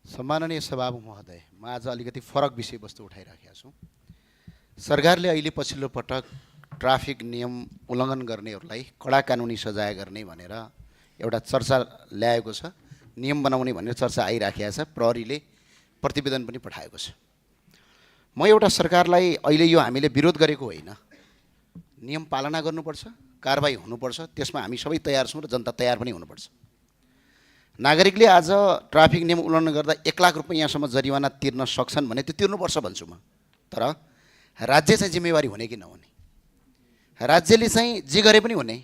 सम्माननीय सभामुख महोदय, म आज अलिकति फरक विषयवस्तु उठाइराखेको छु। सरकारले अहिले पछिल्लो पटक ट्राफिक नियम उल्लङ्घन गर्नेहरूलाई कडा कानुनी सजाय गर्ने भनेर एउटा चर्चा ल्याएको छ, नियम बनाउने भनेर चर्चा आइराखेको छ। प्रहरीले प्रतिवेदन पनि पठाएको छ। म एउटा सरकारलाई अहिले यो हामीले विरोध गरेको होइन, नियम पालना गर्नुपर्छ, कारबाही हुनुपर्छ, त्यसमा हामी सबै तयार छौँ र जनता तयार पनि हुनुपर्छ। नागरिकले आज ट्राफिक नियम उल्लङ्घन गर्दा 1 लाख रुपैयाँसम्म जरिवाना तिर्न सक्छन् भने त्यो तिर्नुपर्छ भन्छु म। तर राज्य चाहिँ जिम्मेवारी हुने कि नहुने, राज्यले चाहिँ जे गरे पनि हुने,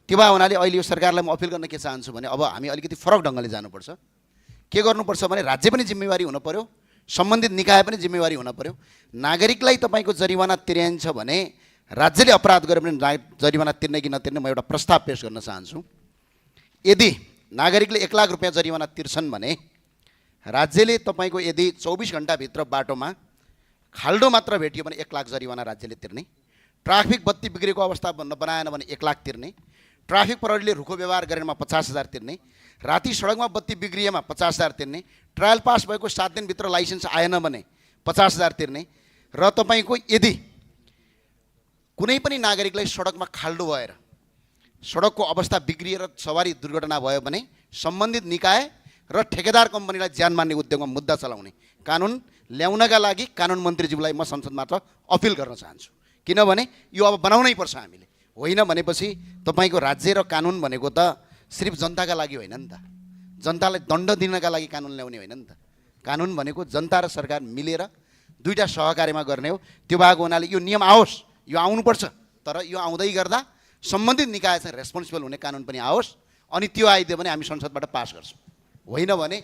त्यो भए हुनाले अहिले यो सरकारलाई म अपिल गर्न के चाहन्छु भने अब हामी अलिकति फरक ढङ्गले जानुपर्छ। के गर्नुपर्छ भने राज्य पनि जिम्मेवारी हुन पर्यो, सम्बन्धित निकाय पनि जिम्मेवारी हुन पर्यो। नागरिकलाई तपाईँको जरिवाना तिर्याइन्छ भने राज्यले अपराध गरे भने जरिवाना तिर्ने कि नतिर्ने म एउटा प्रस्ताव पेश गर्न चाहन्छु। यदि नागरिकले 1 लाख रुपैयाँ जरिवाना तिर्छन् भने राज्यले तपाईँको यदि 24 घण्टाभित्र बाटोमा खाल्डो मात्र भेटियो भने 1 लाख जरिवाना राज्यले तिर्ने, ट्राफिक बत्ती बिग्रेको अवस्था बनाएन भने 1 लाख तिर्ने, ट्राफिक प्रहरीले रुखो व्यवहार गरेमा 50,000 तिर्ने, राति सडकमा बत्ती बिग्रिएमा 50,000 तिर्ने, ट्रायल पास भएको 7 दिनभित्र लाइसेन्स आएन भने 50,000 तिर्ने र तपाईँको यदि कुनै पनि नागरिकलाई सडकमा खाल्डो भएर सडकको अवस्था बिग्रिएर सवारी दुर्घटना भयो भने सम्बन्धित निकाय र ठेकेदार कम्पनीलाई ज्यान मार्ने उद्योगमा मुद्दा चलाउने कानुन ल्याउनका लागि कानुन मन्त्रीज्यूलाई म संसदबाट अपिल गर्न चाहन्छु। किनभने यो अब बनाउनै पर्छ हामीले, होइन भनेपछि तपाईँको राज्य र कानुन भनेको त सिर्फ जनताका लागि होइन नि त, जनतालाई दण्ड दिनका लागि कानुन ल्याउने होइन नि त। कानुन भनेको जनता र सरकार मिलेर दुईटा सहकार्यमा गर्ने हो। त्यो भएको हुनाले यो नियम आओस्, यो आउनुपर्छ, तर यो आउँदै गर्दा सम्बन्धित निकाय चाहिँ रेस्पोन्सिबल हुने कानुन पनि आओस्, अनि त्यो आइदियो भने हामी संसदबाट पास गर्छौँ। होइन भने